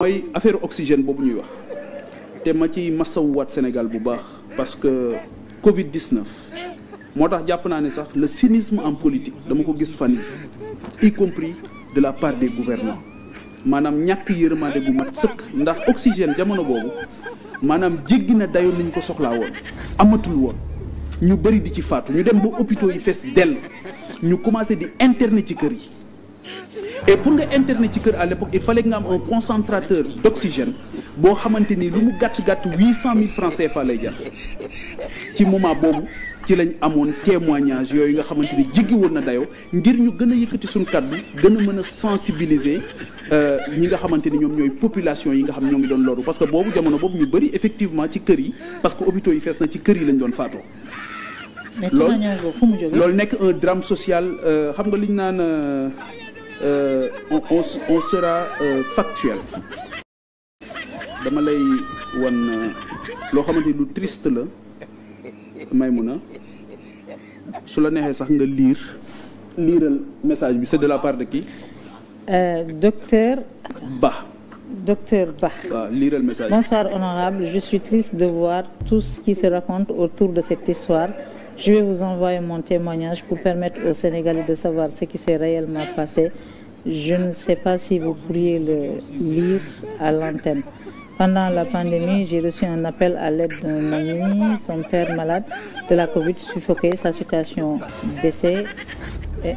mooy affaire oxygène boobu ñuy wax te ma ci masawuwaat Sénégal bu baax parce que Covid 19 moo tax jàpp naa ne sax le cynisme en politique dama ko gis fan yi y compris de la part des gouvernants maanaam ñàkk yërmande gu mat sëkk ndax oxygène jamono boobu maanaam jéggi na dayoon nañ ko soxlaa woon amatul woon ñu bëri di ci faatu ñu dem ba hôpitaux yi fees dell ñu commencé di interner ci kër yi. Et pour nga interner ci kër à l'époque il fallait nga am un concentrateur d'oxygène boo xamante ni lu mu gàtt-gàtt 800 000 francs CFA lay jar ci moment boobu ci lañ amoon témoignage yooyu nga xamante ni jéggi woon na dayoo ngir ñu gën a yëkkati suñu kàddu gën a mën a sensibiliser ñi nga xamante ni ñoom ñooy population yi nga xam ñoo ngi doon loru parce que boobu jamono boobu ñu bëri effectivement ci kër yi parce que hôpitaux yi fees na ci kër yi lañ doon faatoo. mais témoignage boobu fu mu jógee loolu nekk un drame social xam nga liñ naan. On sera factuel dama lay wan loo xamante ni lu triste la Maïmouna su la neexee sax nga liiral message bi c'est de la part de qui? Docteur Ba. Docteur Ba. waaw liiral message. Bonsoir honorable, je suis triste de voir tout ce qui se raconte autour de cette histoire. Je vais vous envoyer mon témoignage pour permettre aux Sénégalais de savoir ce qui s'est réellement passé. Je ne sais pas si vous pourriez le lire à l'antenne. Pendant la pandémie, j'ai reçu un appel à l'aide d'un ami, son père malade de la Covid, suffoqué, sa situation baissait un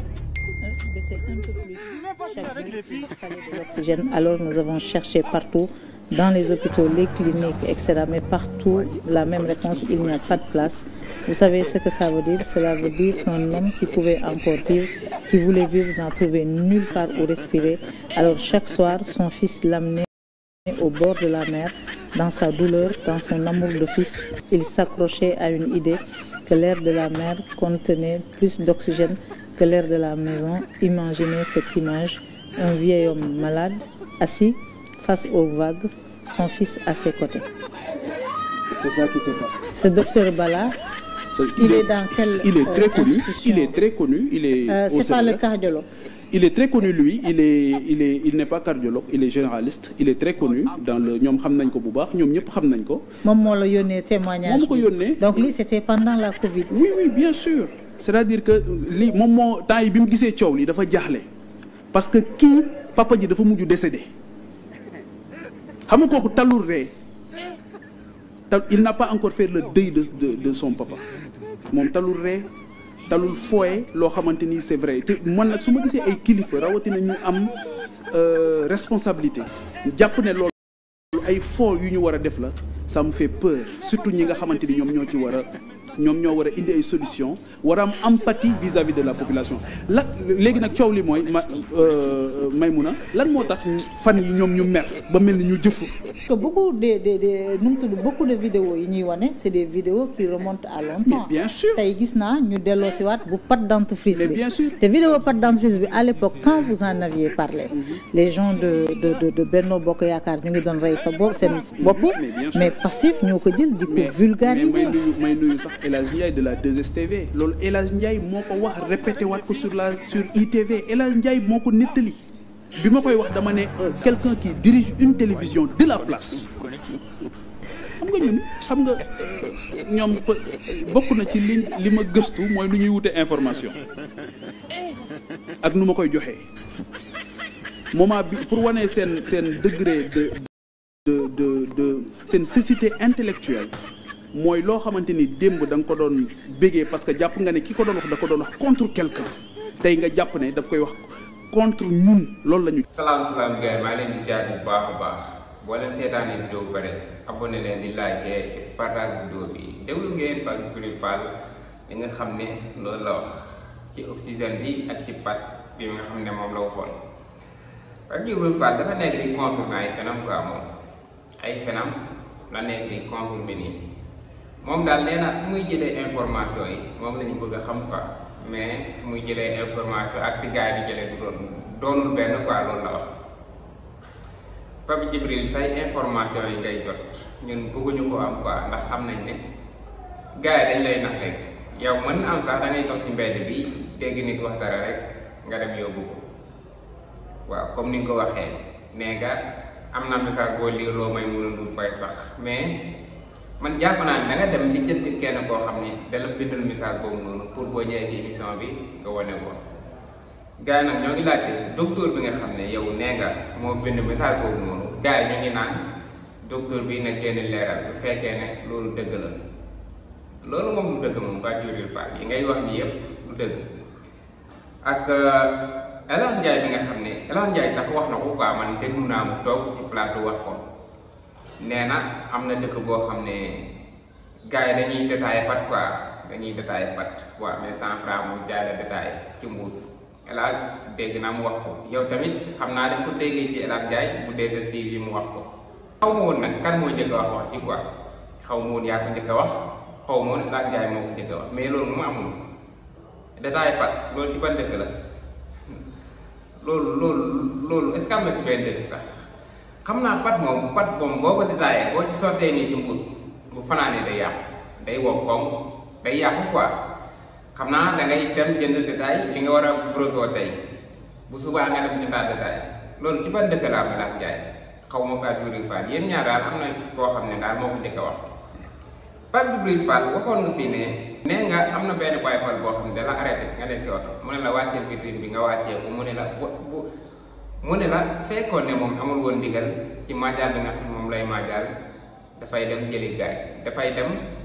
peu plus. Chaque jour, il fallait de l'oxygène. Alors nous avons cherché partout, dans les hôpitaux, les cliniques, etc. Mais partout, la même réponse, il n'y a pas de place. Vous savez ce que ça veut dire? Cela veut dire qu'un homme qui pouvait encore vivre, qui voulait vivre, n'en trouvait nulle part où respirer. Alors chaque soir, son fils l'amenait au bord de la mer. Dans sa douleur, dans son amour de fils, il s'accrochait à une idée que l'air de la mer contenait plus d'oxygène que l'air de la maison. Imaginez cette image, un vieil homme malade, assis face aux vagues, son fils à ses côtés. C'est ça qui s'est passé. Ce docteur Bala, il est dans quelle il est très connu. institution? Il est très connu. Il est c'est pas le cardiologue. Il est très connu lui. Il n'est pas cardiologue. Il est généraliste. Il est très connu dans le. ñoom xam nañ ko bu baax ñoom ñëpp xam nañ ko. moom moo la yónnee témoignage. moom ko yónnee. donc lii c'était pendant la Covid. oui oui bien sûr. c'est-à-dire que lii moom moo temps yi bi mu gisee coow li dafa jaaxle parce que kii papa ji dafa mujj décédé xam nga kooku talul ree il n'a pas encore fait le deuil de son papa moom talul ree talul fooye loo xamante ni c'est vrai te man nag su ma gisee ay kilifa rawatina ñu am responsabilité jàpp ne loolu ay foo yu ñu war a def la ça me fait peur surtout ñi nga xamante ni ñoom ñoo war a indi ay solution war a am empathie vis-à-vis de la population la léegi nag coow li mooy Maïmouna lan moo tax fan yi ñoom ñu mer ba mel ni ñu jëfu que beaucoup beaucoup de vidéos yi ñuy wane c'est des vidéos qui remontent à longtemps. mais bien sûr tey gis naa ñu delloo si waat bu pâte dentifrice bi. mais bien sûr te vidéo pâte dentifrice bi à l'époque quand vous en aviez parlé les gens de Benno Bokk Yaakaar ñu ngi doon rey sa bopp seen bopp mais Pastef ñoo ko jël di ko vulgariser. may nuyu sax El Hadj Ndiaye de la 2STV loolu El Hadj Ndiaye moo ko wax répété waat ko sur ITV El Hadj Ndiaye moo ko nettali bi ma koy wax dama ne quelqu'un qui dirige une télévision de la place xam nga ñoom bokk na ci li ma gëstu mooy lu ñuy wute information ak nu ma koy joxee moment bi pour wane seen degré de seen cécité intellectuelle mooy loo xamante ni démb da nga ko doon bégee parce que jàpp nga ne ki ko doon wax da ko doon wax contre quelqu'un tey nga jàpp ne daf koy wax contre ñun loolu la ñu. salaam gars yi maa leen di jaar bu baax a baax boo leen seetaanee vidéo bu bare abonné leen di like et partage vidéo bi déglu ngeen Pape Djibril Fall li nga xam ne loolu la wax ci oxygène bi ak ci pat bi nga xam ne moom la waxoon Pape Djibril Fall dafa nekk di confirmer ay fenam quoi moom ay fenam la nekk di confirmer nii. moom daal nee na fu muy jëlee information yi moom la ñu bëgg a xam quoi mais fu muy jëlee information ak fi gars yi di jëlee du doonul benn quoi loolu la wax Pape Djibril say information yi ngay jot ñun bëgguñu ko am quoi ndax xam nañ ne gars yi dañ lay nax rek yow mën na am sax da ngay toog ci mbedd bi dégg nit wax dara rek nga dem yóbbu ko waaw comme ni nga ko waxee nee nga am na message boo liirloo may mun a Ndour Faye sax mais man jàpp naa ne da nga dem li jënd kenn koo xam ne dala bindal message boobu noonu pour boo ñëwee ci émission bi nga wane ko gars yi nag ñoo ngi laajte docteur bi nga xam ne yow nee nga moo bind message boobu noonu gars yi ñu ngi naan docteur bi nag génn leeral bu fekkee ne loolu dëgg la loolu moom du dëgg moom Pape Djibril Fall yi ngay wax ni yëpp du dëgg ak El Hadj Ndiaye bi nga xam ne El Hadj Ndiaye sax wax na ko quoi man déglu naa mu toog ci plateau wax ko nee na am na dëkk boo xam ne gars yi dañuy détaillé pat quoi dañuy détaillé pat waaw mais 100 francs mu jaay la détaillé ci mbuus El Hadj dégg naa mu wax ko yow tamit xam naa dañ ko déggee ci El Hadj Ndiaye bu 2STV mu wax ko xaw ma woon nag kan moo njëkk a wax ci quoi xaw ma woon yaa ko njëkk a wax xaw ma woon El Hadj Ndiaye moo ko njëkk a wax mais loolu mu amul détaillé pat loolu ci ban dëkk la loolu est-ce que am na ci benn dëkk sax xam naa pat moom boo ko détaillé boo ci sottee nii ci mbuus bu fanaanee day yàqu day wow koŋ day yàqu quoi xam naa da ngay dem jënd détail li nga war a broso tey bu subaa nga dem jëndaat détail loolu ci ban dëkk la am El Hadj Ndiaye xaw ma Pape Djibril Fall yéen ñaar daal am na koo xam ne daal moo ko njëkk a wax Pape Djibril Fall waxoon nga fii ne nee nga am na benn Baye Fall boo xam ne da la arrêté nga dem si oto mu ne la wàcceel vitrine bi nga wàccee ko mu ne la fekkoon ne moom amul woon ndigal ci maajaal bi nga xam ne moom lay maajaal dafay dem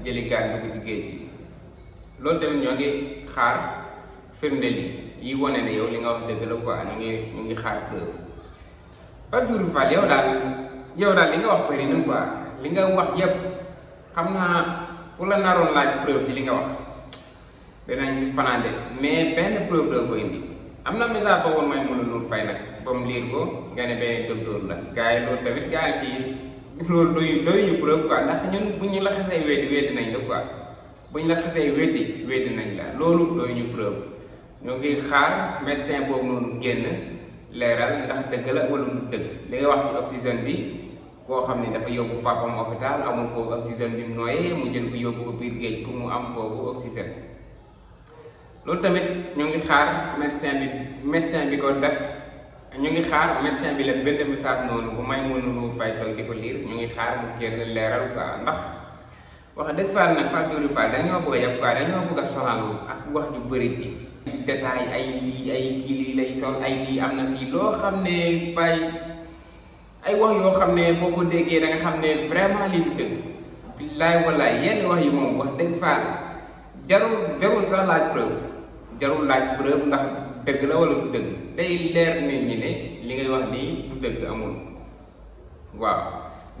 jëli gaay dugg ci géej gi loolu tamit ñoo ngi xaar firnde yi wane ne yow li nga wax dëgg la quoi ñu ngi xaar preuve Pape Djibril Fall yow daal li nga wax bëri na quoi li nga wax yépp xam naa ku la naroon laaj preuve ci li nga wax dinañ fanaande mais benn preuve doo ko indi am na message ba woon may mën a Ndour Faye nag ba mu liir ko nga ne benn docteur la gars yi loolu tamit gars yi fii loolu doy ñu preuve quoi ndax ñun bu ñu la xasee weddi nañ la quoi bu ñu la xasee weddi nañ la loolu doy ñu preuve ñoo ngi xaar médecin boobu noonu génn leeral ndax dëgg la wala du dëgg li nga wax ci oxygène bi koo xam ne dafa yóbbu papam hôpital amul foofu oxygène bi mu nooyee mu jël ko yóbbu ko biir géej pour mu am foofu oxygène loolu tamit ñu ngi xaar médecin bi ko def ñu ngi xaar médecin bi la benn message noonu bu may mën Ndour Faye toog di ko liir ñu ngi xaar mu génn leeral quoi ndax wax dëgg Fall nag Pape Djibril Fall dañoo bëgg a yab quoi dañoo bëgg a sonal ak wax ju bëri bi détail ay kii lii lay sol ay lii am na fii loo xam ne bay ay wax yoo xam ne boo ko déggee da nga xam ne vraiment lii du dëgg billaay wallaay yenn wax yi moom wax dëgg Fall jarul sax laaj preuve ndax dëgg la wala du dëgg day leer nit ñi ne li ngay wax nii du dëgg amul waaw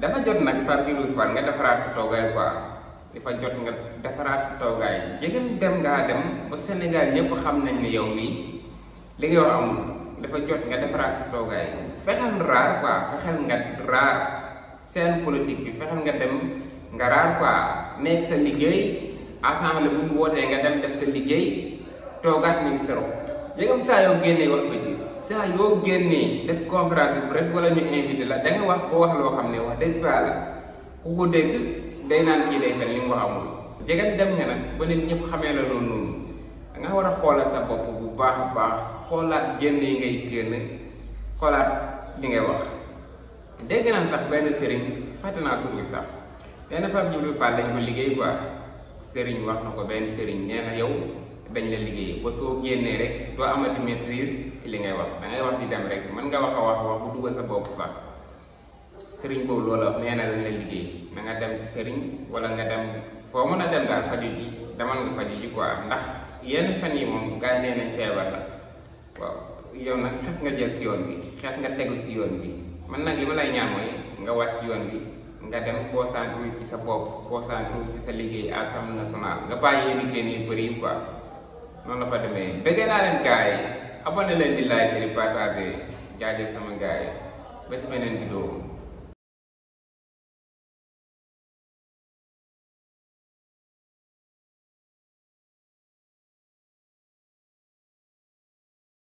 dafa jot nag Pape Djibril Fall nga defaraat sa toogaay quoi dafa jot nga defaraat sa toogaay jegeen dem ngaa dem ba Sénégal ñëpp xam nañ ne yow mii li ngay wax amul dafa jot nga defaraat sa toogaay fexeel raar quoi fexeel nga raar seen politique bi fexeel nga dem nga raar quoi nekk sa liggéey assemblée bu ñu wootee nga dem def sa liggéey toogaat mi ngi sero yëgam saa yoo génnee wax bêtise saa yoo génnee def conférence de presse wala ñu invité la da nga wax boo wax loo xam ne wax dëgg fa la ku ko dégg day naan kii day mel li mu wax amul jegan dem nga nag ba nit ñëpp xamee la loolu noonu da nga war a xoolal sa bopp bu baax a baax xoolaat génn yi ngay génn xoolaat li ngay wax dégg naa sax benn sëriñ fàtte naa tur bi sax benn Pape Djibril Fall dañ ko liggéey quoi sëriñ wax na ko benn sëriñ nee na yow dañ la liggéey ba soo génnee rek doo amati maîtrise ci li ngay wax da ngay wax di dem rek mën nga wax a wax bu dugg sa bopp sax sëriñ boobu loola nee na dañ la liggéey na nga dem ci sëriñ wala nga dem foo mën a dem daal faju ji demal nga faju ji quoi ndax yenn fan yi moom gars yi nee nañ feebar la waaw yow nag xes nga jël si yoon bi xes nga tegu si yoon bi man nag li ma lay ñaan mooy nga wàcc yoon bi nga dem concentré ci sa bopp concentré ci sa liggéey Assemblée nationale nga bàyyi liggéey yu bëri yi quoi noonu la fa demee bëgg naa leen gars yi abonné leen di like di partager jaajëf sama gars yi ba ci beneen vidéo